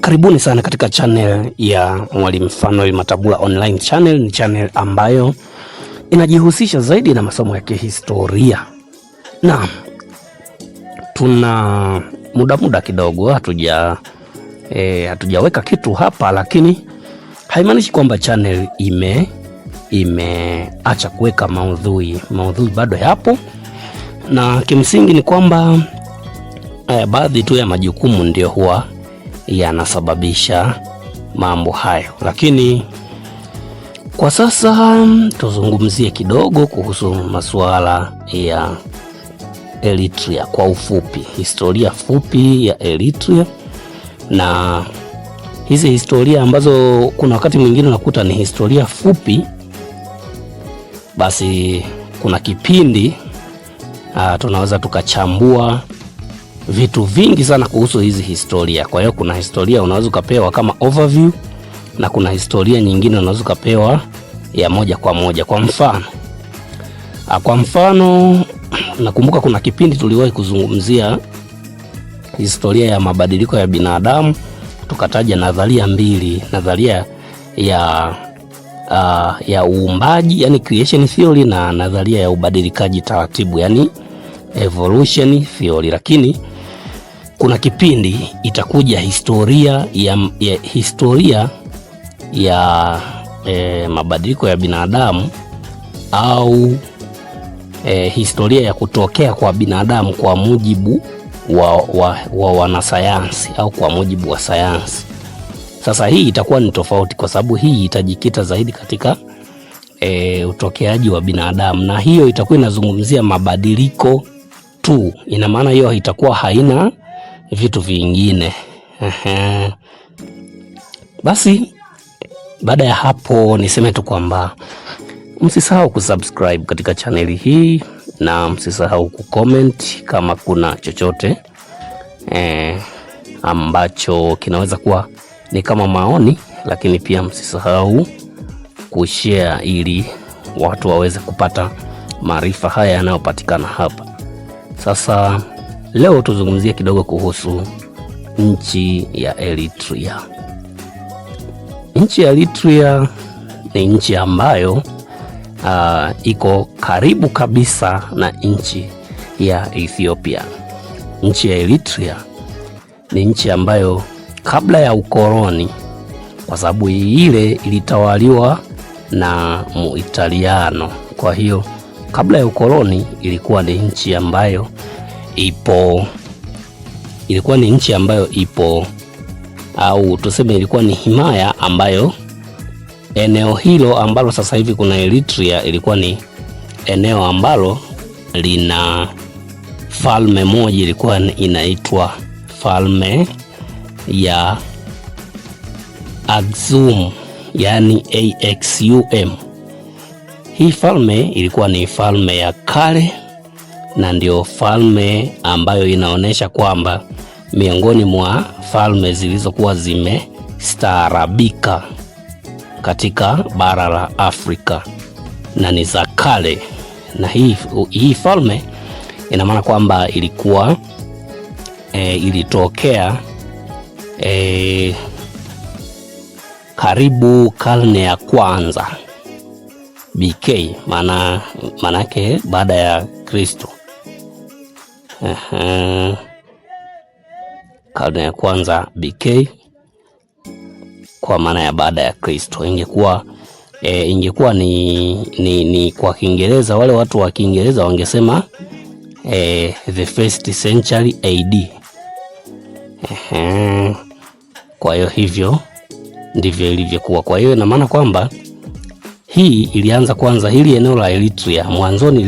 Karibuni sana katika channel ya Mwalimu Fanuel Matabula Online Channel. Ni channel ambayo inajihusisha zaidi na masomo ya kihistoria, na tuna muda muda kidogo hatujaweka kitu hapa, lakini haimaanishi kwamba channel imeacha kuweka maudhui. Maudhui bado yapo, na kimsingi ni kwamba baadhi tu ya majukumu ndio huwa yanasababisha mambo hayo, lakini kwa sasa tuzungumzie kidogo kuhusu masuala ya Eritrea kwa ufupi, historia fupi ya Eritrea na hizi historia ambazo kuna wakati mwingine unakuta ni historia fupi, basi kuna kipindi tunaweza tukachambua vitu vingi sana kuhusu hizi historia. Kwa hiyo kuna historia unaweza ukapewa kama overview na kuna historia nyingine unaweza ukapewa ya moja kwa moja. Kwa mfano nakumbuka kuna kipindi tuliwahi kuzungumzia historia ya mabadiliko ya binadamu, tukataja nadharia mbili, nadharia ya uumbaji, yani creation theory, na nadharia ya ubadilikaji taratibu, yani evolution theory. Lakini kuna kipindi itakuja historia ya mabadiliko ya binadamu au historia ya kutokea kwa binadamu kwa mujibu wa wanasayansi au kwa mujibu wa sayansi. Sasa hii itakuwa ni tofauti kwa sababu hii itajikita zaidi katika utokeaji wa binadamu, na hiyo itakuwa inazungumzia mabadiliko tu. Ina maana hiyo itakuwa haina vitu vingine. Ehe. Basi baada ya hapo niseme tu kwamba msisahau kusubscribe katika chaneli hii na msisahau kucomment kama kuna chochote ambacho kinaweza kuwa ni kama maoni, lakini pia msisahau kushare ili watu waweze kupata maarifa haya yanayopatikana hapa. Sasa leo tuzungumzie kidogo kuhusu nchi ya Eritrea. Nchi ya Eritrea ni nchi ambayo iko karibu kabisa na nchi ya Ethiopia. Nchi ya Eritrea ni nchi ambayo kabla ya ukoloni, kwa sababu ile ilitawaliwa na Muitaliano, kwa hiyo kabla ya ukoloni ilikuwa ni nchi ambayo ipo ilikuwa ni nchi ambayo ipo au tuseme ilikuwa ni himaya ambayo eneo hilo ambalo sasa hivi kuna Eritrea ilikuwa ni eneo ambalo lina falme moja, ilikuwa inaitwa falme ya Axum, yani Axum. Hii falme ilikuwa ni falme ya kale na ndio falme ambayo inaonyesha kwamba miongoni mwa falme zilizokuwa zimestaarabika katika bara la Afrika na ni za kale. Na hii falme ina maana kwamba ilikuwa ilitokea karibu karne ya kwanza BK, maana yake baada ya Kristo. Karne ya kwanza BK kwa maana ya baada ya Kristo. Ingekuwa ni kwa Kiingereza, wale watu wa Kiingereza wangesema the first century AD. Kwa hiyo hivyo ndivyo ilivyokuwa. Kwa hiyo ina maana kwamba hii ilianza kwanza, hili eneo la Eritrea mwanzoni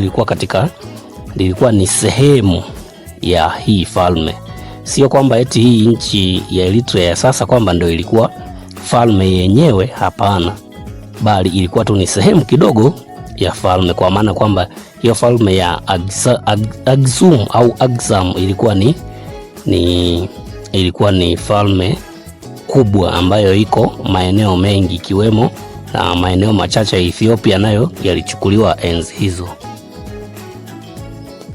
lilikuwa ni sehemu ya hii falme, sio kwamba eti hii nchi ya Eritrea ya sasa kwamba ndio ilikuwa falme yenyewe, hapana, bali ilikuwa tu ni sehemu kidogo ya falme, kwa maana kwamba hiyo falme ya Axum au Axum ilikuwa ni falme kubwa ambayo iko maeneo mengi ikiwemo na maeneo machache ya Ethiopia nayo yalichukuliwa enzi hizo,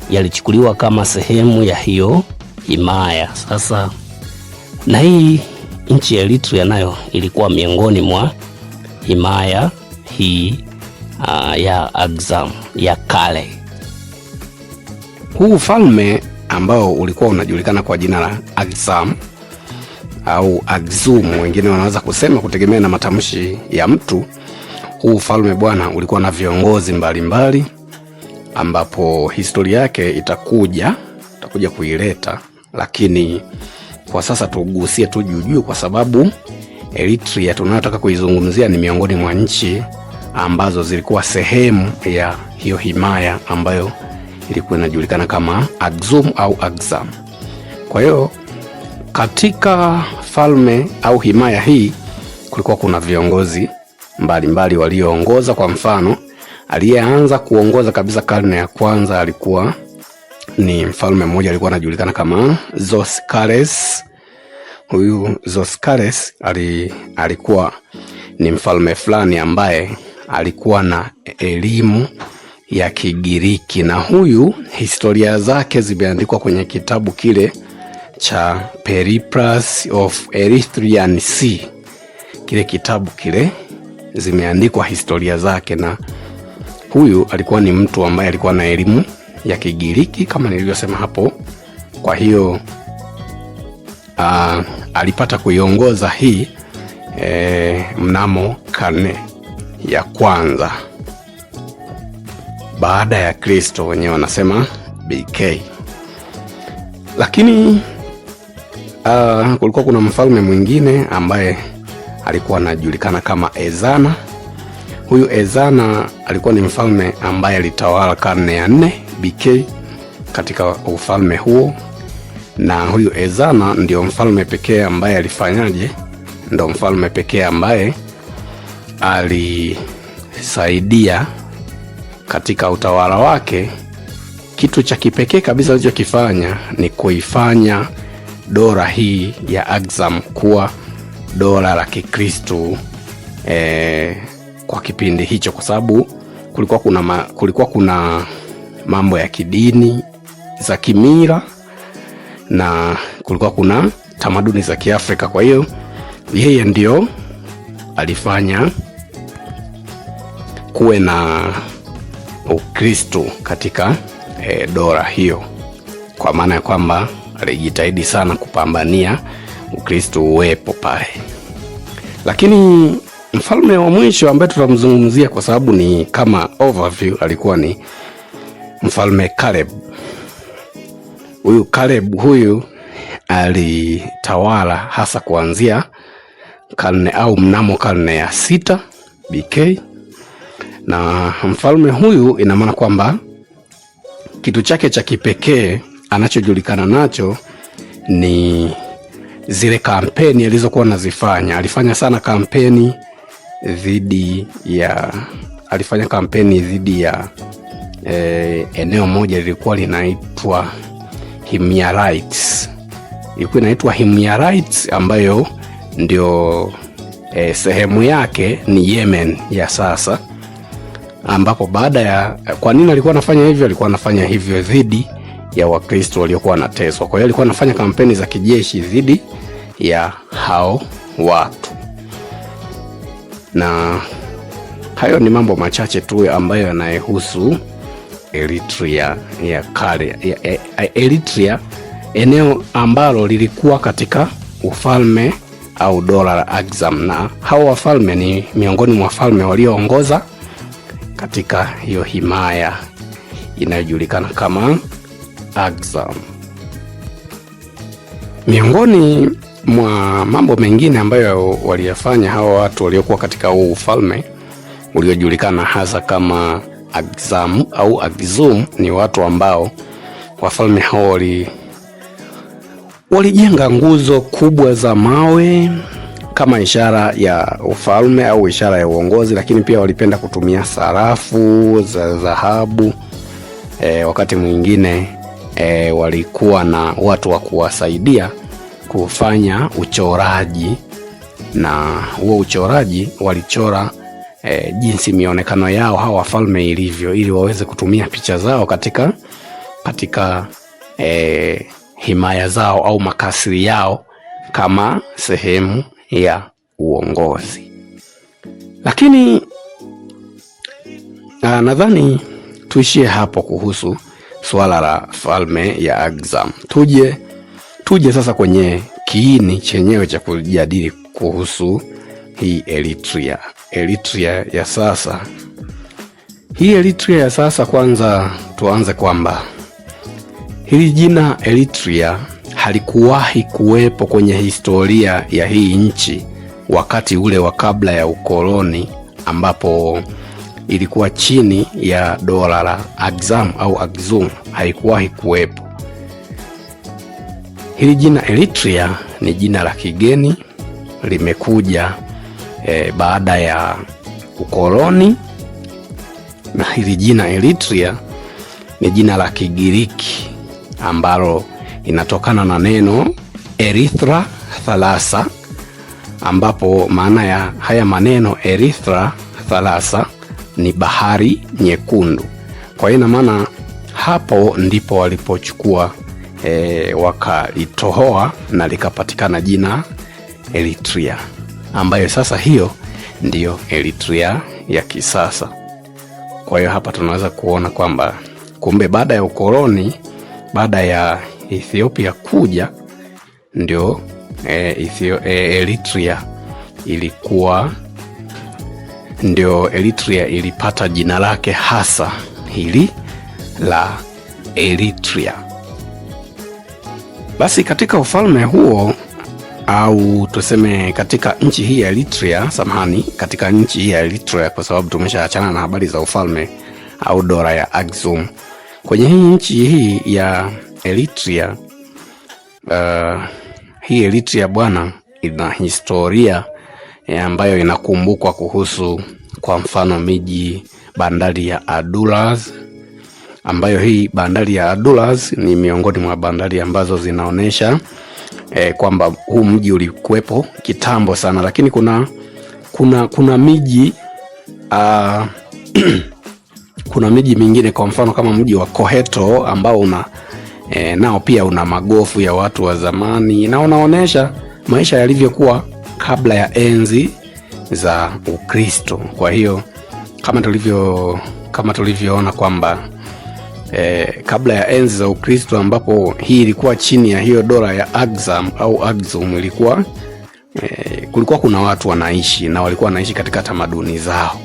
yalichukuliwa kama sehemu ya hiyo himaya. Sasa na hii Nchi ya Eritrea nayo ilikuwa miongoni mwa himaya hii ya Axum ya kale. Huu ufalme ambao ulikuwa unajulikana kwa jina la Axum au Axum, wengine wanaweza kusema kutegemea na matamshi ya mtu. Huu ufalme bwana ulikuwa na viongozi mbalimbali, ambapo historia yake itakuja kuileta, lakini kwa sasa tugusie tu juu juu, kwa sababu Eritrea tunayotaka kuizungumzia ni miongoni mwa nchi ambazo zilikuwa sehemu ya hiyo himaya ambayo ilikuwa inajulikana kama Axum au Axum. Kwa hiyo katika falme au himaya hii kulikuwa kuna viongozi mbalimbali walioongoza. Kwa mfano, aliyeanza kuongoza kabisa karne ya kwanza alikuwa ni mfalme mmoja alikuwa anajulikana kama Zoskales. Huyu Zoskales alikuwa ni mfalme fulani ambaye alikuwa na elimu ya Kigiriki, na huyu historia zake zimeandikwa kwenye kitabu kile cha Periplus of Erythraean Sea. Kile kitabu kile zimeandikwa historia zake, na huyu alikuwa ni mtu ambaye alikuwa na elimu ya Kigiriki kama nilivyosema hapo. Kwa hiyo alipata kuiongoza hii mnamo karne ya kwanza baada ya Kristo, wenyewe wanasema BK. Lakini kulikuwa kuna mfalme mwingine ambaye alikuwa anajulikana kama Ezana. Huyu Ezana alikuwa ni mfalme ambaye alitawala karne ya 4 BK katika ufalme huo, na huyu Ezana ndio mfalme pekee ambaye alifanyaje? Ndio mfalme pekee ambaye alisaidia katika utawala wake. Kitu cha kipekee kabisa alichokifanya ni kuifanya dola hii ya Axum kuwa dola la Kikristo kwa kipindi hicho, kwa sababu kulikuwa kuna mambo ya kidini za kimila na kulikuwa kuna tamaduni za Kiafrika. Kwa hiyo yeye ndio alifanya kuwe na Ukristo katika dola hiyo, kwa maana ya kwamba alijitahidi sana kupambania Ukristo uwepo pale. Lakini mfalme wa mwisho ambaye tutamzungumzia kwa sababu ni kama overview, alikuwa ni mfalme Caleb. Huyu Caleb huyu alitawala hasa kuanzia karne au mnamo karne ya 6 BK, na mfalme huyu ina maana kwamba kitu chake cha kipekee anachojulikana nacho ni zile kampeni alizokuwa anazifanya. Alifanya sana kampeni dhidi ya, alifanya kampeni dhidi ya eneo moja lilikuwa linaitwa Himyarites. Ilikuwa inaitwa Himyarites ambayo ndio sehemu yake ni Yemen ya sasa, ambapo baada ya, kwa nini alikuwa anafanya hivyo? Alikuwa anafanya hivyo dhidi ya Wakristo waliokuwa wanateswa. Kwa hiyo alikuwa anafanya kampeni za kijeshi dhidi ya hao watu. Na hayo ni mambo machache tu ambayo yanayehusu Eritrea ya kale, Eritrea, eneo ambalo lilikuwa katika ufalme au dola la Axum, na hao wafalme ni miongoni mwa wafalme walioongoza katika hiyo himaya inayojulikana kama Axum. Miongoni mwa mambo mengine ambayo waliyafanya hawa watu waliokuwa katika huu ufalme uliojulikana hasa kama Axum au Axum ni watu ambao wafalme hao walijenga nguzo kubwa za mawe kama ishara ya ufalme au ishara ya uongozi, lakini pia walipenda kutumia sarafu za dhahabu. Wakati mwingine walikuwa na watu wa kuwasaidia kufanya uchoraji, na huo uchoraji walichora jinsi mionekano yao hawa wafalme ilivyo, ili waweze kutumia picha zao katika himaya zao au makasri yao kama sehemu ya uongozi. Lakini nadhani tuishie hapo kuhusu suala la falme ya Axum. Tuje sasa kwenye kiini chenyewe cha kujadili kuhusu hii Eritrea, Eritrea ya sasa. Hii Eritrea ya sasa, kwanza tuanze kwamba hili jina Eritrea halikuwahi kuwepo kwenye historia ya hii nchi wakati ule wa kabla ya ukoloni, ambapo ilikuwa chini ya dola la Axum au Axum, haikuwahi kuwepo. Hili jina Eritrea ni jina la kigeni, limekuja baada ya ukoloni, na hili jina Eritrea ni jina la Kigiriki ambalo inatokana na neno Erythra Thalassa, ambapo maana ya haya maneno Erythra Thalassa ni bahari nyekundu. Kwa hiyo ina maana hapo ndipo walipochukua wakalitohoa na likapatikana jina Eritrea, ambayo sasa hiyo ndiyo Eritrea ya kisasa. Kwa hiyo hapa tunaweza kuona kwamba kumbe baada ya ukoloni, baada ya Ethiopia kuja, ndio Eritrea ilikuwa ndio Eritrea ilipata jina lake hasa hili la Eritrea. Basi katika ufalme huo au tuseme katika nchi hii ya Eritrea, samahani, katika nchi hii ya Eritrea, kwa sababu tumeshaachana na habari za ufalme au dola ya Axum. Kwenye hii nchi hii ya Eritrea, hii Eritrea bwana, ina historia ambayo inakumbukwa kuhusu, kwa mfano, miji bandari ya Adulas, ambayo hii bandari ya Adulas ni miongoni mwa bandari ambazo zinaonesha kwamba huu mji ulikuwepo kitambo sana, lakini kuna miji kuna miji mingine, kwa mfano kama mji wa Koheto ambao una nao pia una magofu ya watu wa zamani na unaonesha maisha yalivyokuwa kabla ya enzi za Ukristo. Kwa hiyo kama tulivyoona kwamba kabla ya enzi za Ukristo ambapo hii ilikuwa chini ya hiyo dola ya Axum au Axum, ilikuwa kulikuwa kuna watu wanaishi na walikuwa wanaishi katika tamaduni zao.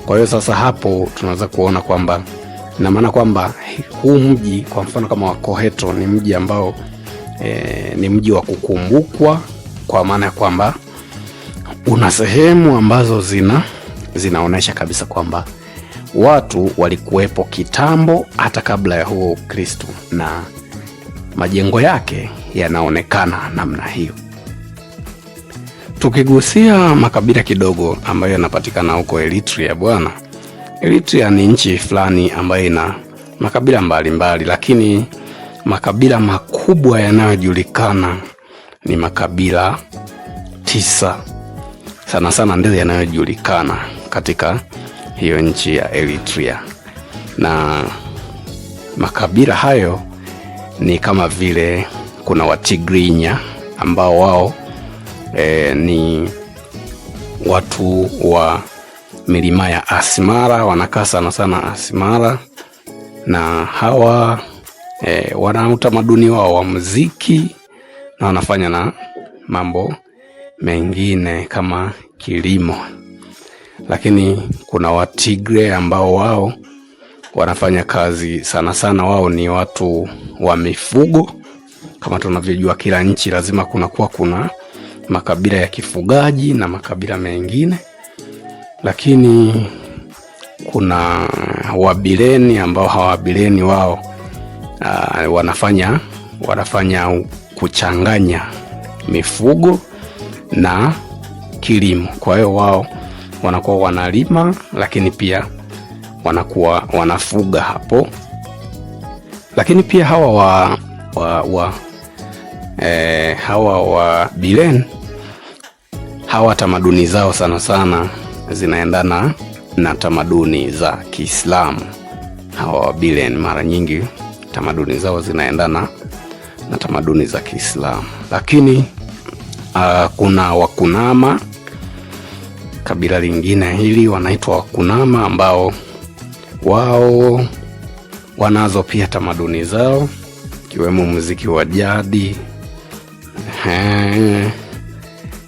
Kwa hiyo sasa hapo tunaweza kuona kwamba ina maana kwamba huu mji kwa mfano kama wa Koheto ni mji ambao ni mji wa kukumbukwa kwa maana ya kwamba una sehemu ambazo zinaonyesha kabisa kwamba watu walikuwepo kitambo hata kabla ya huo Ukristo, na majengo yake yanaonekana namna hiyo. Tukigusia makabila kidogo ambayo yanapatikana huko Eritrea bwana. Eritrea ni nchi fulani ambayo ina makabila mbalimbali mbali, lakini makabila makubwa yanayojulikana ni makabila 9 sana sana ndio yanayojulikana katika hiyo nchi ya Eritrea, na makabila hayo ni kama vile kuna Watigrinya ambao wao ni watu wa milima ya Asmara, wanakaa sana sana Asmara, na hawa wana utamaduni wao wa muziki na wanafanya na mambo mengine kama kilimo. Lakini kuna Watigre ambao wao wanafanya kazi sana sana, wao ni watu wa mifugo. Kama tunavyojua kila nchi lazima kunakuwa kuna makabila ya kifugaji na makabila mengine. Lakini kuna Wabileni ambao hawa Wabileni wao wanafanya kuchanganya mifugo na kilimo. Kwa hiyo wao wanakuwa wanalima lakini pia wanakuwa wanafuga hapo. Lakini pia hawa hawa wa Bilen hawa tamaduni zao sana sana zinaendana na tamaduni za Kiislamu. Hawa wa Bilen mara nyingi tamaduni zao zinaendana na tamaduni za Kiislamu. Lakini Kuna Wakunama, kabila lingine hili wanaitwa Wakunama, ambao wao wanazo pia tamaduni zao ikiwemo muziki wa jadi,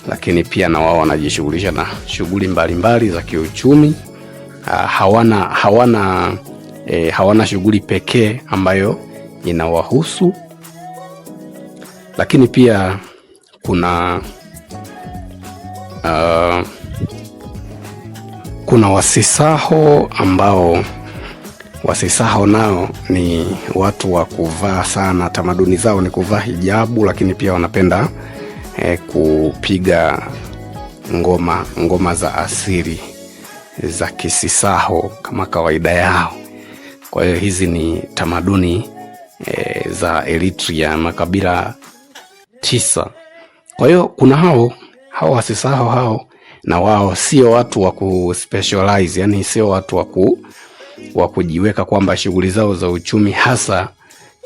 lakini pia na wao wanajishughulisha na shughuli mbalimbali za kiuchumi. Hawana shughuli pekee ambayo inawahusu, lakini pia kuna Wasisaho ambao Wasisaho nao ni watu wa kuvaa sana, tamaduni zao ni kuvaa hijabu, lakini pia wanapenda kupiga ngoma za asili za Kisisaho kama kawaida yao. Kwa hiyo hizi ni tamaduni za Eritrea, makabila 9. Kwa hiyo kuna hao Wasisaho hao, na wao sio watu wa kuspecialize, yani sio watu wa kujiweka kwamba shughuli zao za uchumi hasa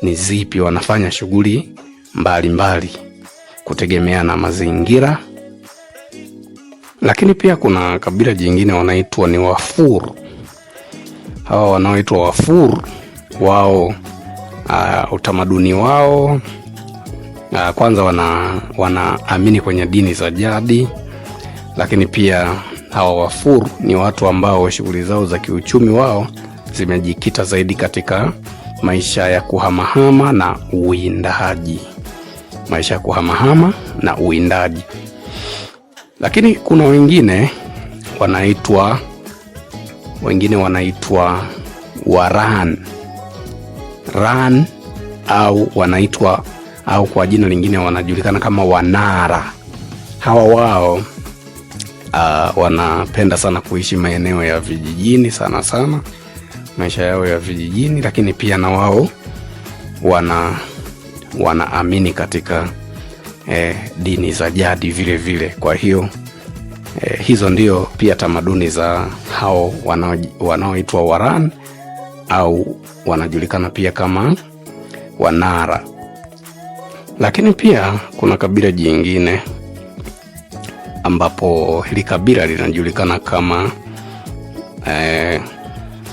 ni zipi. Wanafanya shughuli mbalimbali kutegemea na mazingira. Lakini pia kuna kabila jingine wanaitwa ni Wafur. Hawa wanaoitwa Wafur wao, utamaduni wao kwanza wanaamini kwenye dini za jadi, lakini pia hawa Wafur ni watu ambao shughuli zao za kiuchumi wao zimejikita zaidi katika maisha ya kuhamahama na uwindaji. Maisha ya kuhamahama na uwindaji. Lakini kuna wengine wanaitwa Waran. Ran au wanaitwa au kwa jina lingine wanajulikana kama Wanara. Hawa wao wanapenda sana kuishi maeneo ya vijijini sana sana, maisha yao ya vijijini, lakini pia na wao wanaamini katika dini za jadi vile vile. Kwa hiyo hizo ndio pia tamaduni za hao wanaoitwa Waran au wanajulikana pia kama Wanara. Lakini pia kuna kabila jingine ambapo hili kabila linajulikana kama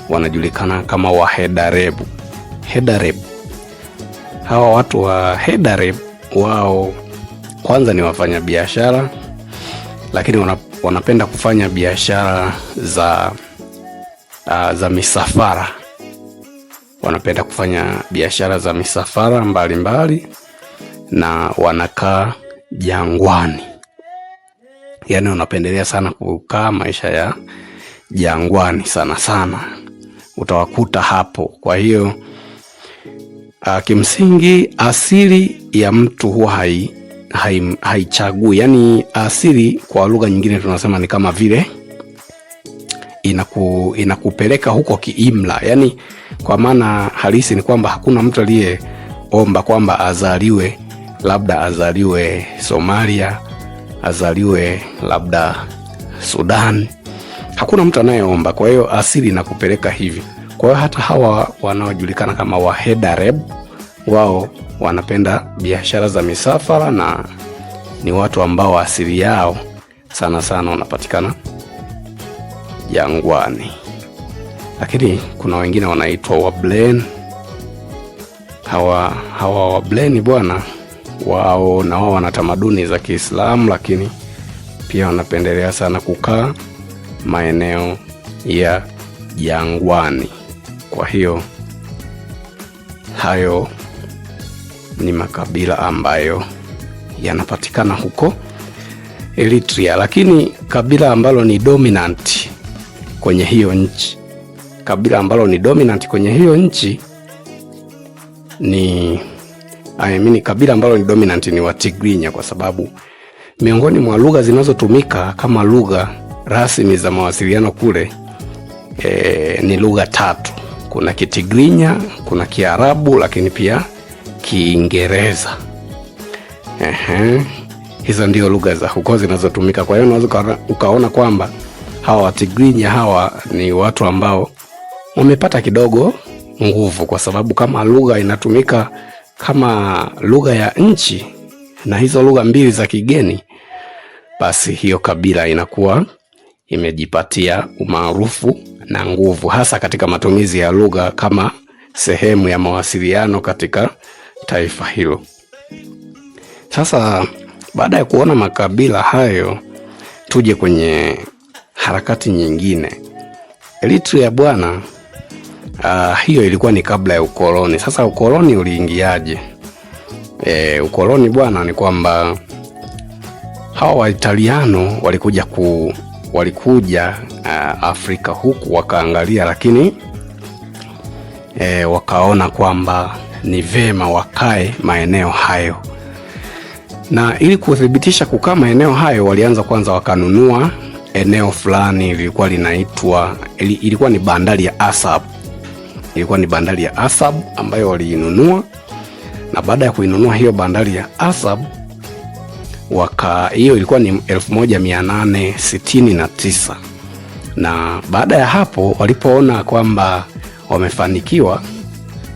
wanajulikana kama Wahedarebu. Hedareb. Hawa watu wa Hedareb wao kwanza ni wafanyabiashara, lakini wanapenda kufanya biashara za misafara. Wanapenda kufanya biashara za misafara mbalimbali na wanakaa jangwani. Yaani wanapendelea sana kukaa maisha ya jangwani sana sana, utawakuta hapo. Kwa hiyo kimsingi asili ya mtu huwa haichagui. Yaani asili kwa lugha nyingine tunasema ni kama vile inakupeleka huko kiimla. Yaani kwa maana halisi ni kwamba hakuna mtu aliyeomba kwamba azaliwe, labda azaliwe Somalia, azaliwe labda Sudan. Hakuna mtu anayeomba. Kwa hiyo asili inakupeleka hivi. Kwa hiyo hata hawa wanaojulikana kama Wahedareb wao wanapenda biashara za misafara na ni watu ambao asili yao sana sana wanapatikana jangwani. Lakini kuna wengine wanaitwa Wablen. Hawa Wablen bwana, wao na wao wana tamaduni za Kiislamu, lakini pia wanapendelea sana kukaa maeneo ya jangwani. Kwa hiyo hayo ni makabila ambayo yanapatikana huko Eritrea. Lakini kabila ambalo ni dominant kwenye hiyo nchi, kabila ambalo ni dominant kwenye hiyo nchi ni I mean, kabila ambalo ni dominant ni Watigrinya, kwa sababu miongoni mwa lugha zinazotumika kama lugha rasmi za mawasiliano kule ni lugha tatu. Kuna Kitigrinya, kuna Kiarabu, lakini pia Kiingereza. Hizo ndio lugha za huko zinazotumika. Kwa hiyo unaweza ukaona kwamba hawa Watigrinya hawa ni watu ambao wamepata kidogo nguvu, kwa sababu kama lugha inatumika kama lugha ya nchi na hizo lugha mbili za kigeni, basi hiyo kabila inakuwa imejipatia umaarufu na nguvu, hasa katika matumizi ya lugha kama sehemu ya mawasiliano katika taifa hilo. Sasa baada ya kuona makabila hayo, tuje kwenye harakati nyingine. Eritrea bwana, hiyo ilikuwa ni kabla ya ukoloni. Sasa ukoloni uliingiaje? Ukoloni bwana ni kwamba hawa Waitaliano walikuja Afrika huku wakaangalia, lakini wakaona kwamba ni vema wakae maeneo hayo, na ili kuthibitisha kukaa maeneo hayo, walianza kwanza wakanunua eneo fulani lilikuwa linaitwa, ilikuwa ni bandari ya Asab, ilikuwa ni bandari ya Asab ambayo waliinunua, na baada ya kuinunua hiyo bandari ya Asab hiyo ilikuwa ni 1869 na baada ya hapo walipoona kwamba wamefanikiwa,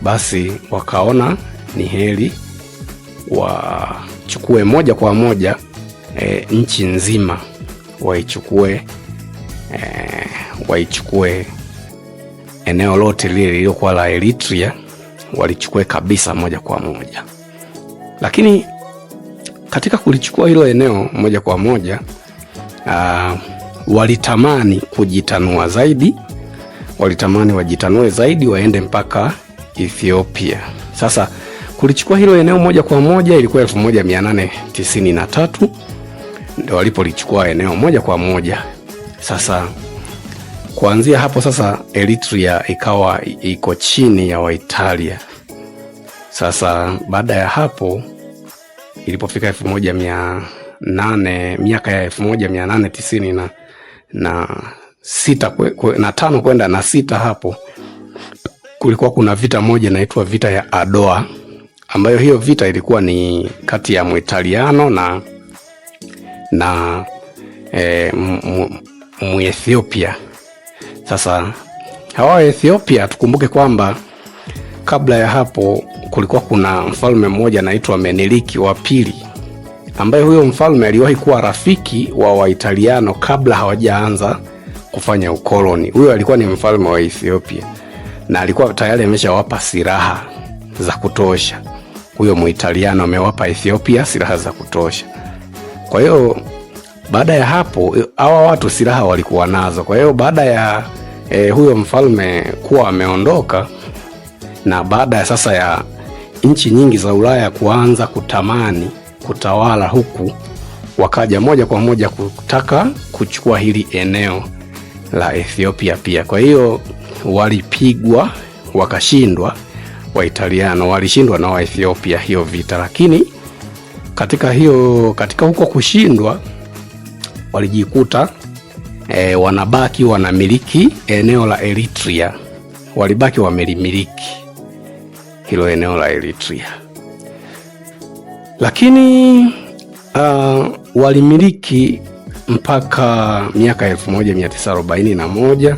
basi wakaona ni heri wachukue moja kwa moja nchi nzima waichukue, waichukue eneo lote lile lililokuwa la Eritrea walichukue kabisa moja kwa moja. Lakini katika kulichukua hilo eneo moja kwa moja, walitamani kujitanua zaidi, walitamani wajitanue zaidi waende mpaka Ethiopia. Sasa kulichukua hilo eneo moja kwa moja ilikuwa 1893 ndio walipolichukua eneo moja kwa moja. Sasa kuanzia hapo sasa Eritrea ikawa iko chini ya Waitalia. Sasa baada ya hapo ilipofika 1800 miaka ya 1896 na sita na tano kwenda na sita, hapo kulikuwa kuna vita moja inaitwa vita ya Adoa, ambayo hiyo vita ilikuwa ni kati ya Muitaliano na Muethiopia. Sasa hawa Ethiopia, tukumbuke kwamba kabla ya hapo kulikuwa kuna mfalme mmoja anaitwa Meneliki wa pili, ambaye huyo mfalme aliwahi kuwa rafiki wa Waitaliano kabla hawajaanza kufanya ukoloni. Huyo alikuwa ni mfalme wa Ethiopia na alikuwa tayari ameshawapa silaha za kutosha. Huyo Muitaliano amewapa Ethiopia silaha za kutosha. Kwa hiyo baada ya hapo hawa watu silaha walikuwa nazo. Kwa hiyo baada ya huyo mfalme kuwa ameondoka na baada ya sasa ya nchi nyingi za Ulaya kuanza kutamani kutawala huku, wakaja moja kwa moja kutaka kuchukua hili eneo la Ethiopia pia. Kwa hiyo walipigwa wakashindwa, Waitaliano walishindwa na Waethiopia hiyo vita, lakini katika huko kushindwa walijikuta wanabaki wanamiliki eneo la Eritrea, walibaki wamelimiliki hilo eneo la Eritrea, lakini walimiliki mpaka miaka 1941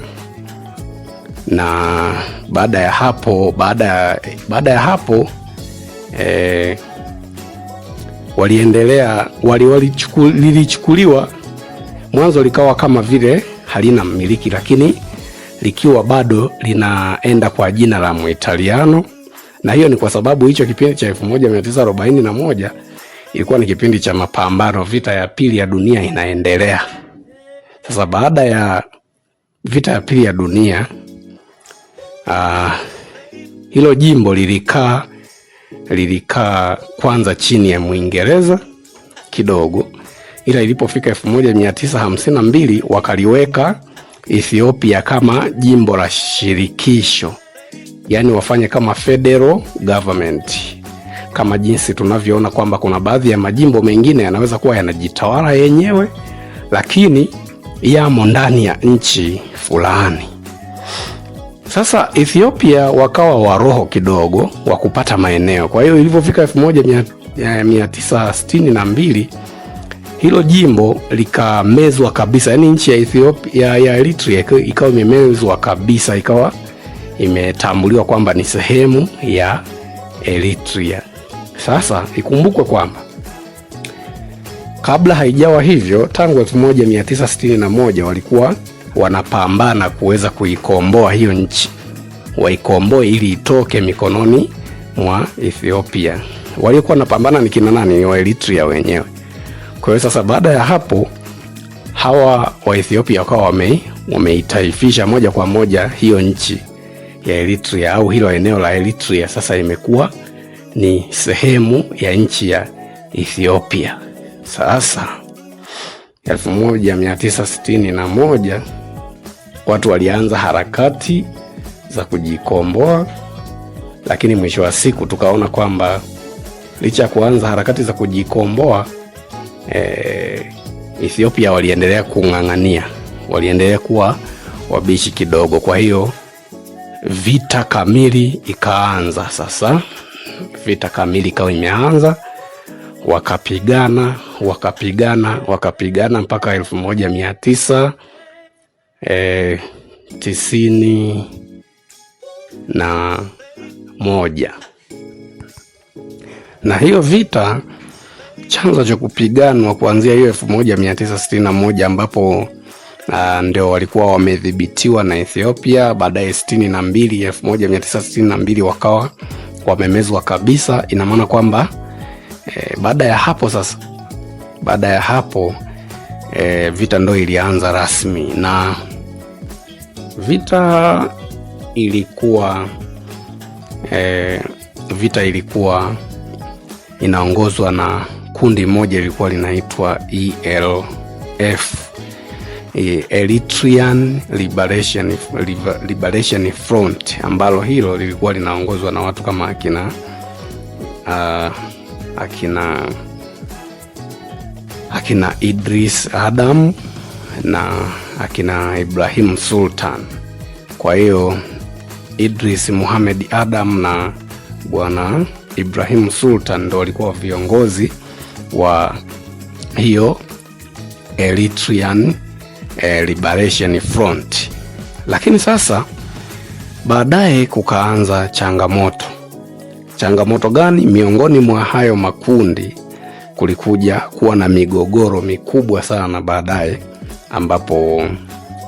na baada ya hapo baada ya hapo waliendelea lilichukuliwa mwanzo likawa kama vile halina mmiliki, lakini likiwa bado linaenda kwa jina la Muitaliano, na hiyo ni kwa sababu hicho kipindi cha 1941 ilikuwa ni kipindi cha mapambano, vita ya pili ya dunia inaendelea. Sasa baada ya vita ya pili ya dunia hilo jimbo lilikaa kwanza chini ya Mwingereza kidogo, ila ilipofika 1952 wakaliweka Ethiopia kama jimbo la shirikisho, yaani wafanye kama federal government, kama jinsi tunavyoona kwamba kuna baadhi ya majimbo mengine yanaweza kuwa yanajitawala yenyewe, lakini yamo ndani ya nchi fulani. Sasa Ethiopia wakawa waroho kidogo wa kupata maeneo. Kwa hiyo ilivyofika 1962 hilo jimbo likamezwa kabisa, yaani nchi ya Ethiopia ya Eritrea ikawa imemezwa kabisa, ikawa imetambuliwa kwamba ni sehemu ya Eritrea. Sasa ikumbukwe kwamba Kabla haijawa hivyo, tangu 1961 walikuwa wanapambana kuweza kuikomboa hiyo nchi, waikomboe ili itoke mikononi mwa Ethiopia. Waliokuwa wanapambana ni kina nani? Ni wa Eritrea wenyewe. Kwa hiyo sasa, baada ya hapo hawa wa Ethiopia wakawa wameitaifisha moja kwa moja hiyo nchi ya Eritrea au hilo eneo la Eritrea sasa imekuwa ni sehemu ya nchi ya Ethiopia. Sasa 1961 watu walianza harakati za kujikomboa, lakini mwisho wa siku tukaona kwamba licha ya kuanza harakati za kujikomboa Ethiopia waliendelea kung'ang'ania, waliendelea kuwa wabishi kidogo. Kwa hiyo vita kamili ikaanza sasa, vita kamili ikawa imeanza, wakapigana wakapigana wakapigana mpaka 1900 91. Na hiyo vita chanzo cha kupiganwa kuanzia hiyo 1961 ambapo ndio walikuwa wamedhibitiwa na Ethiopia. Baadaye 62, 1962 wakawa wamemezwa kabisa. Ina maana kwamba baada ya hapo sasa, baada ya hapo vita ndo ilianza rasmi, na vita ilikuwa vita ilikuwa inaongozwa na kundi moja lilikuwa linaitwa ELF, Eritrean Liberation Front, ambalo hilo lilikuwa linaongozwa na watu kama akina Idris Adam na akina Ibrahim Sultan. Kwa hiyo Idris Muhammad Adam na bwana Ibrahim Sultan ndo walikuwa viongozi wa hiyo Eritrean Liberation Front. Lakini sasa baadaye kukaanza changamoto. Changamoto gani? Miongoni mwa hayo makundi kulikuja kuwa na migogoro mikubwa sana baadaye, ambapo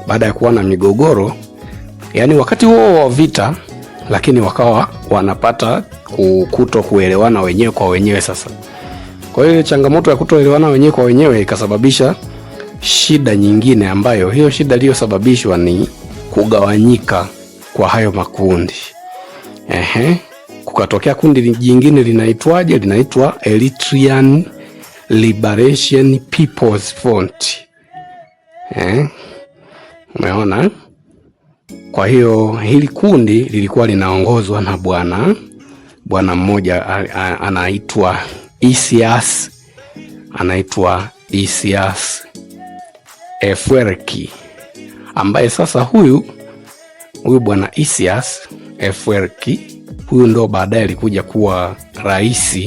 baada ya kuwa na migogoro, yani wakati huo wa vita, lakini wakawa wanapata kuto kuelewana wenyewe kwa wenyewe sasa. Kwa hiyo changamoto ya kutoelewana wenyewe kwa wenyewe ikasababisha shida nyingine, ambayo hiyo shida iliyosababishwa ni kugawanyika kwa hayo makundi. Ehe, kukatokea kundi jingine linaitwaje? Linaitwa Eritrean Liberation People's Front. Umeona? Kwa hiyo hili kundi lilikuwa linaongozwa na bwana mmoja anaitwa Isias, anaitwa Isias Afwerki, ambaye sasa huyu bwana Isias Afwerki huyu ndo baadaye alikuja kuwa rais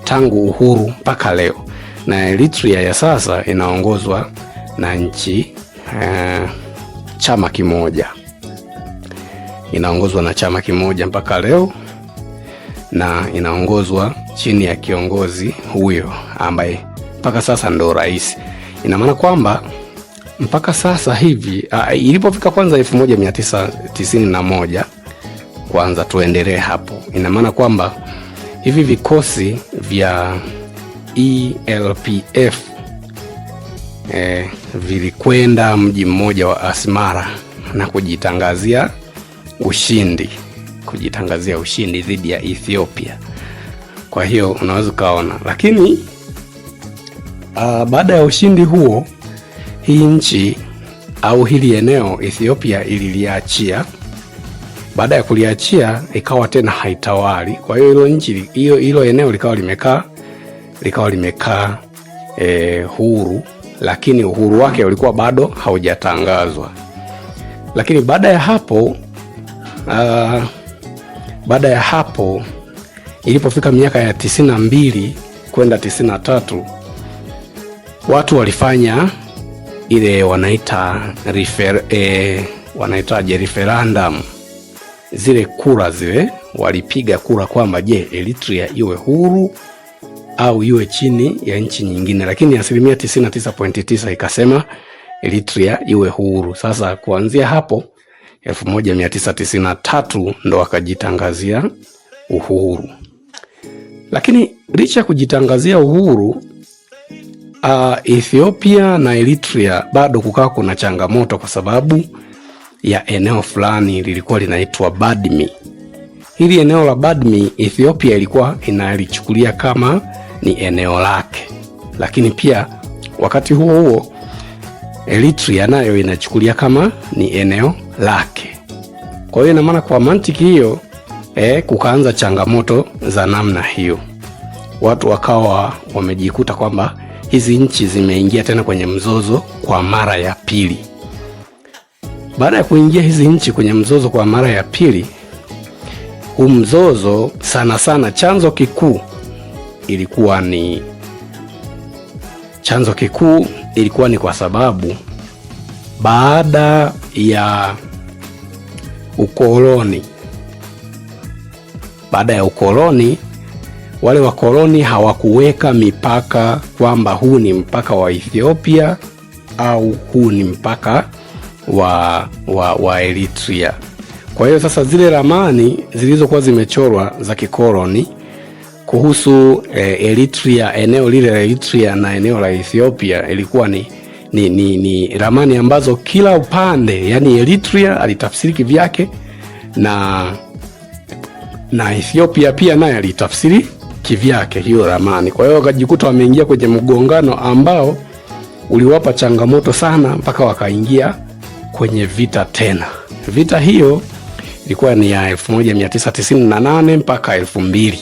tangu uhuru mpaka leo, na Eritrea ya sasa inaongozwa na nchi chama kimoja, inaongozwa na chama kimoja mpaka leo, na inaongozwa chini ya kiongozi huyo ambaye mpaka sasa ndo rais. Ina maana kwamba mpaka sasa hivi ilipofika kwanza 1991, kwanza tuendelee hapo, ina maana kwamba hivi vikosi vya ELPF vilikwenda mji mmoja wa Asmara na kujitangazia ushindi, kujitangazia ushindi dhidi ya Ethiopia. Kwa hiyo unaweza ukaona, lakini baada ya ushindi huo hii nchi au hili eneo Ethiopia ililiachia. Baada ya kuliachia ikawa tena haitawali. Kwa hiyo hilo nchi hiyo hilo eneo likawa limekaa huru, lakini uhuru wake ulikuwa bado haujatangazwa. Lakini baada ya hapo ilipofika miaka ya 92 kwenda 93, watu walifanya ile wanaita wanaitaje referendum, zile kura zile walipiga kura kwamba je, Eritrea iwe huru au iwe chini ya nchi nyingine, lakini asilimia 99.9 ikasema Eritrea iwe huru. Sasa kuanzia hapo 1993 ndo wakajitangazia uhuru. Lakini licha ya kujitangazia uhuru, Ethiopia na Eritrea bado kukawa kuna changamoto kwa sababu ya eneo fulani lilikuwa linaitwa Badme. Hili eneo la Badme Ethiopia ilikuwa inalichukulia kama ni eneo lake, lakini pia wakati huo huo Eritrea nayo inachukulia kama ni eneo lake. Kwa hiyo ina maana kwa mantiki hiyo kukaanza changamoto za namna hiyo, watu wakawa wamejikuta kwamba hizi nchi zimeingia tena kwenye mzozo kwa mara ya pili. Baada ya kuingia hizi nchi kwenye mzozo kwa mara ya pili, huu mzozo sana sana chanzo kikuu ilikuwa ni kwa sababu baada ya ukoloni, baada ya ukoloni wale wakoloni hawakuweka mipaka kwamba huu ni mpaka wa Ethiopia au huu ni mpaka wa Eritrea. Kwa hiyo sasa zile ramani zilizokuwa zimechorwa za kikoloni kuhusu Eritrea, eneo lile la Eritrea na eneo la Ethiopia ilikuwa ni ramani ambazo kila upande, yani Eritrea alitafsiri kivyake na Ethiopia pia naye alitafsiri kivyake hiyo ramani. Kwa hiyo wakajikuta wameingia kwenye mgongano ambao uliwapa changamoto sana mpaka wakaingia kwenye vita tena. Vita hiyo ilikuwa ni ya 1998 mpaka 2000,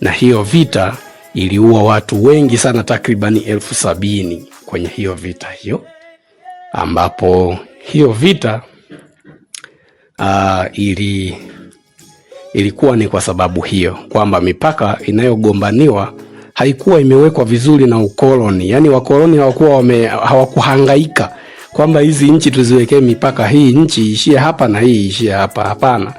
na hiyo vita iliua watu wengi sana, takribani 70,000 kwenye hiyo vita hiyo, ambapo hiyo vita ilikuwa ni kwa sababu hiyo kwamba mipaka inayogombaniwa haikuwa imewekwa vizuri na ukoloni. Yaani wakoloni hawakuhangaika kwamba hizi nchi tuziwekee mipaka, hii nchi iishie hapa na hii iishie hapa. Hapana,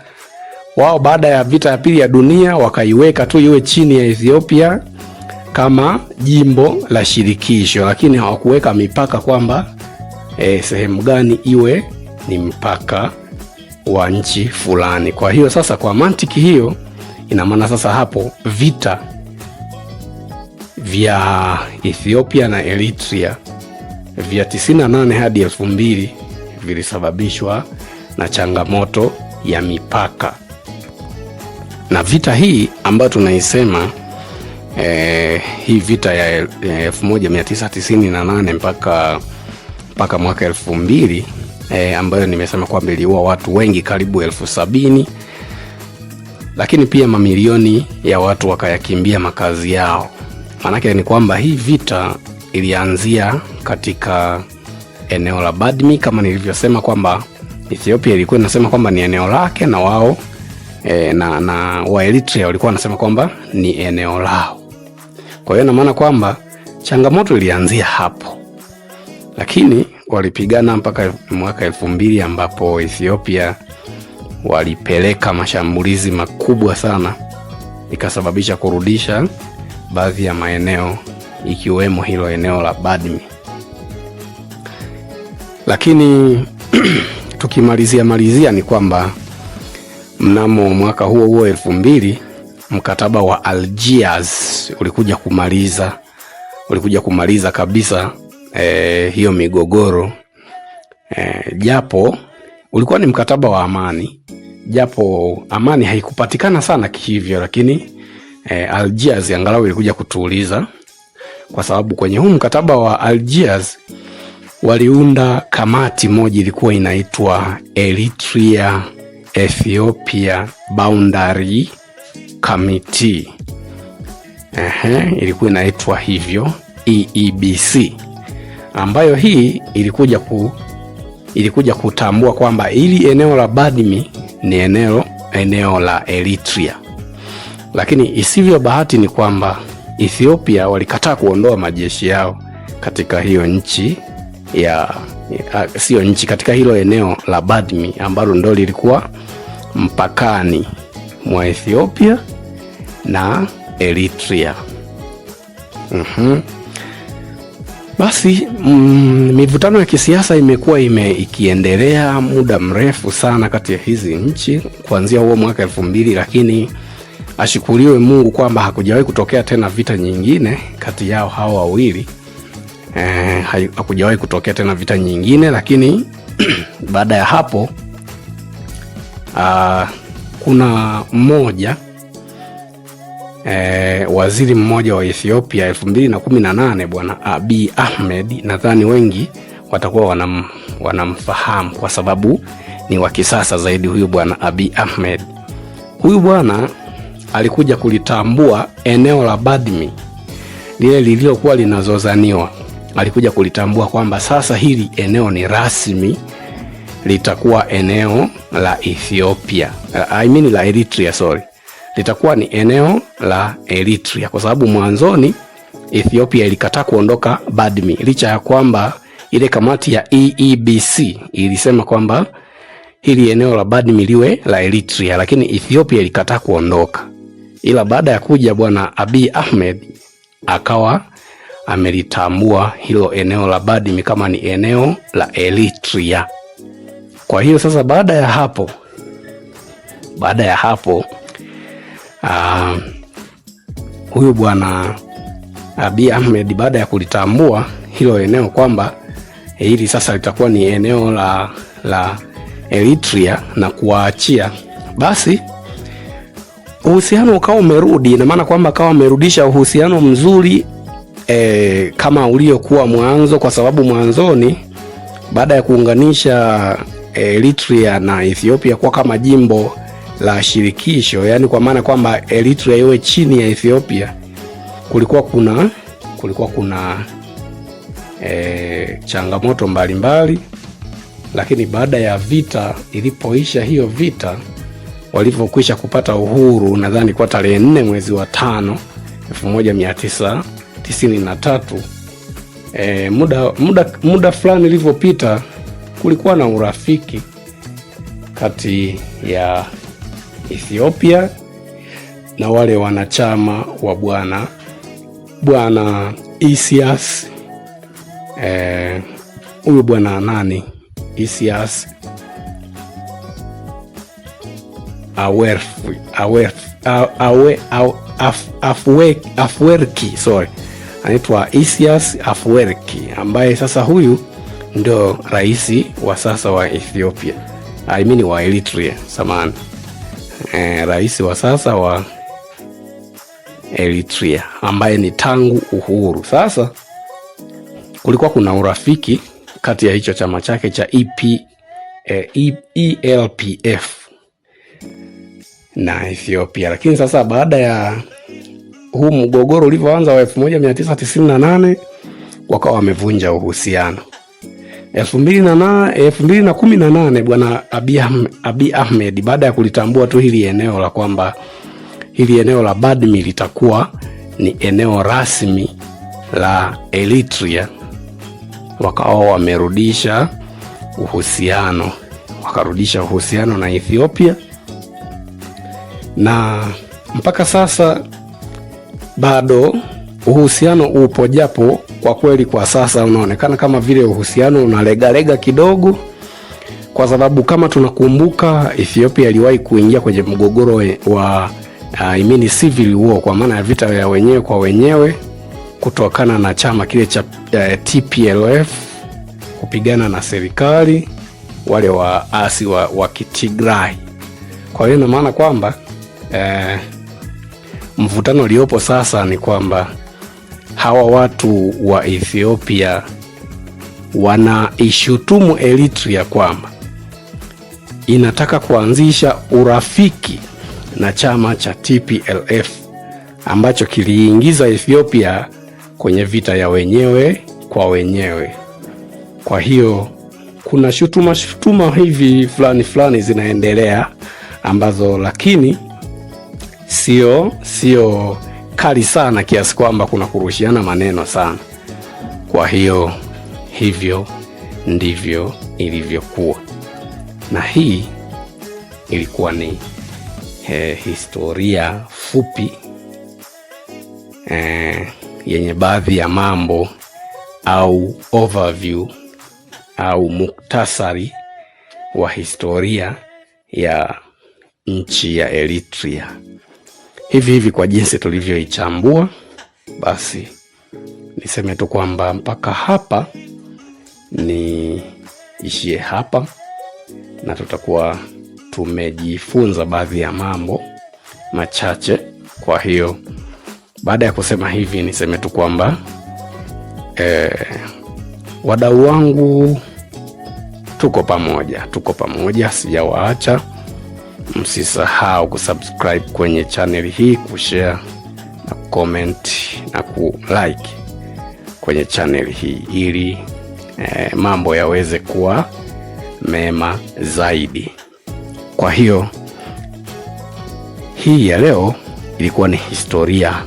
wao baada ya vita ya pili ya dunia wakaiweka tu iwe chini ya Ethiopia kama jimbo la shirikisho, lakini hawakuweka mipaka kwamba sehemu gani iwe ni mpaka wa nchi fulani. Kwa hiyo sasa, kwa mantiki hiyo, ina maana sasa hapo vita vya Ethiopia na Eritrea vya 98 hadi 2000 vilisababishwa na changamoto ya mipaka. Na vita hii ambayo tunaisema hii vita ya 1998 mpaka mwaka 2000, ambayo nimesema kwamba iliua watu wengi karibu 70,000, lakini pia mamilioni ya watu wakayakimbia makazi yao. Maanake ni kwamba hii vita ilianzia katika eneo la Badme kama nilivyosema kwamba Ethiopia ilikuwa inasema kwamba ni eneo lake na wao na wa Eritrea walikuwa wanasema kwamba ni eneo lao. Kwa hiyo ina maana kwamba changamoto ilianzia hapo, lakini walipigana mpaka mwaka 2000 ambapo Ethiopia walipeleka mashambulizi makubwa sana, ikasababisha kurudisha baadhi ya maeneo ikiwemo hilo eneo la Badme. Lakini tukimalizia malizia ni kwamba mnamo mwaka huo huo 2000 mkataba wa Algiers ulikuja kumaliza kabisa hiyo migogoro, japo ulikuwa ni mkataba wa amani, japo amani haikupatikana sana kihivyo, lakini Algiers angalau ilikuja kutuuliza, kwa sababu kwenye huu mkataba wa Algiers waliunda kamati moja ilikuwa inaitwa Eritrea Ethiopia Boundary Committee. Ilikuwa inaitwa hivyo EEBC, ambayo hii ilikuja kutambua kwamba ili eneo la Badme ni eneo la Eritrea. Lakini isivyo bahati ni kwamba Ethiopia walikataa kuondoa majeshi yao katika hiyo nchi ya sio nchi, katika hilo eneo la Badme ambalo ndo lilikuwa mpakani mwa Ethiopia na Eritrea. Basi mivutano ya kisiasa imekuwa ikiendelea muda mrefu sana kati ya hizi nchi kuanzia huo mwaka 2000, lakini ashukuriwe Mungu kwamba hakujawahi kutokea tena vita nyingine kati yao hao wawili. Hakujawahi kutokea tena vita nyingine, lakini baada ya hapo kuna mmoja waziri mmoja wa Ethiopia 2018 Bwana Abiy Ahmed, nadhani wengi watakuwa wanamfahamu kwa sababu ni wa kisasa zaidi huyu Bwana Abiy Ahmed. Huyu bwana alikuja kulitambua eneo la Badme lile lililokuwa linazozaniwa, alikuja kulitambua kwamba sasa hili eneo ni rasmi litakuwa eneo la Ethiopia, I mean la Eritrea, sorry, litakuwa ni eneo la Eritrea, kwa sababu mwanzoni Ethiopia ilikataa kuondoka Badme licha ya kwamba ile kamati ya EEBC ilisema kwamba hili eneo la Badme liwe la Eritrea, lakini Ethiopia ilikataa kuondoka. Ila baada ya kuja Bwana Abiy Ahmed akawa amelitambua hilo eneo la Badme kama ni eneo la Eritrea. Kwa hiyo sasa baada ya hapo huyu Bwana Abiy Ahmed baada ya kulitambua hilo eneo kwamba hili sasa litakuwa ni eneo la Eritrea na kuwaachia, basi uhusiano ukawa umerudi. Ina maana kwamba akawa amerudisha uhusiano mzuri kama uliokuwa mwanzo, kwa sababu mwanzoni baada ya kuunganisha Eritrea na Ethiopia kuwa kama jimbo la shirikisho, yani kwa maana kwamba Eritrea iwe chini ya Ethiopia, kulikuwa kuna changamoto mbalimbali, lakini baada ya vita ilipoisha hiyo vita, walivyokwisha kupata uhuru, nadhani kwa tarehe 4 mwezi wa 5 1993, muda fulani ilivyopita, kulikuwa na urafiki kati ya Ethiopia na wale wanachama wa bwana Isias, huyu bwana nani, Isias Afwerki, sorry, anaitwa Isias Afwerki, ambaye sasa huyu ndio rais wa sasa wa Ethiopia, I mean wa Eritrea, samahani, rais wa sasa wa Eritrea ambaye ni tangu uhuru. Sasa kulikuwa kuna urafiki kati ya hicho chama chake cha ELPF na Ethiopia, lakini sasa baada ya huu mgogoro ulivyoanza wa 1998 wakawa wamevunja uhusiano. 2018 Bwana Abiy Ahmed baada ya kulitambua tu hili eneo la kwamba hili eneo la Badme litakuwa ni eneo rasmi la Eritrea, wakawa wamerudisha uhusiano, wakarudisha uhusiano na Ethiopia, na mpaka sasa bado uhusiano upo, japo kwa kweli kwa sasa unaonekana kama vile uhusiano unalegalega kidogo, kwa sababu kama tunakumbuka Ethiopia iliwahi kuingia kwenye mgogoro wa I mean civil war, kwa maana ya vita ya wenyewe kwa wenyewe kutokana na chama kile cha TPLF kupigana na serikali, wale waasi wa Kitigray. Kwa hiyo ina maana kwamba mvutano uliopo sasa ni kwamba hawa watu wa Ethiopia wanaishutumu Eritrea kwamba inataka kuanzisha urafiki na chama cha TPLF ambacho kiliingiza Ethiopia kwenye vita ya wenyewe kwa wenyewe. Kwa hiyo kuna shutuma shutuma hivi fulani fulani zinaendelea ambazo lakini sio kali sana kiasi kwamba kuna kurushiana maneno sana. Kwa hiyo hivyo ndivyo ilivyokuwa, na hii ilikuwa ni historia fupi. yenye baadhi ya mambo au overview au muktasari wa historia ya nchi ya Eritrea. Hivi hivi kwa jinsi tulivyoichambua, basi niseme tu kwamba mpaka hapa ni ishie hapa, na tutakuwa tumejifunza baadhi ya mambo machache. Kwa hiyo baada ya kusema hivi, niseme tu kwamba wadau wangu, tuko pamoja, tuko pamoja, sijawaacha. Msisahau kusubscribe kwenye channel hii, kushare na comment na kulike kwenye channel hii ili mambo yaweze kuwa mema zaidi. Kwa hiyo hii ya leo ilikuwa ni historia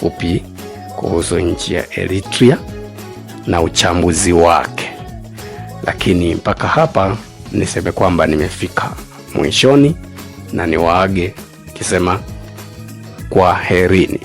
fupi kuhusu nchi ya Eritrea na uchambuzi wake, lakini mpaka hapa niseme kwamba nimefika mwishoni na niwaage kisema kwaherini.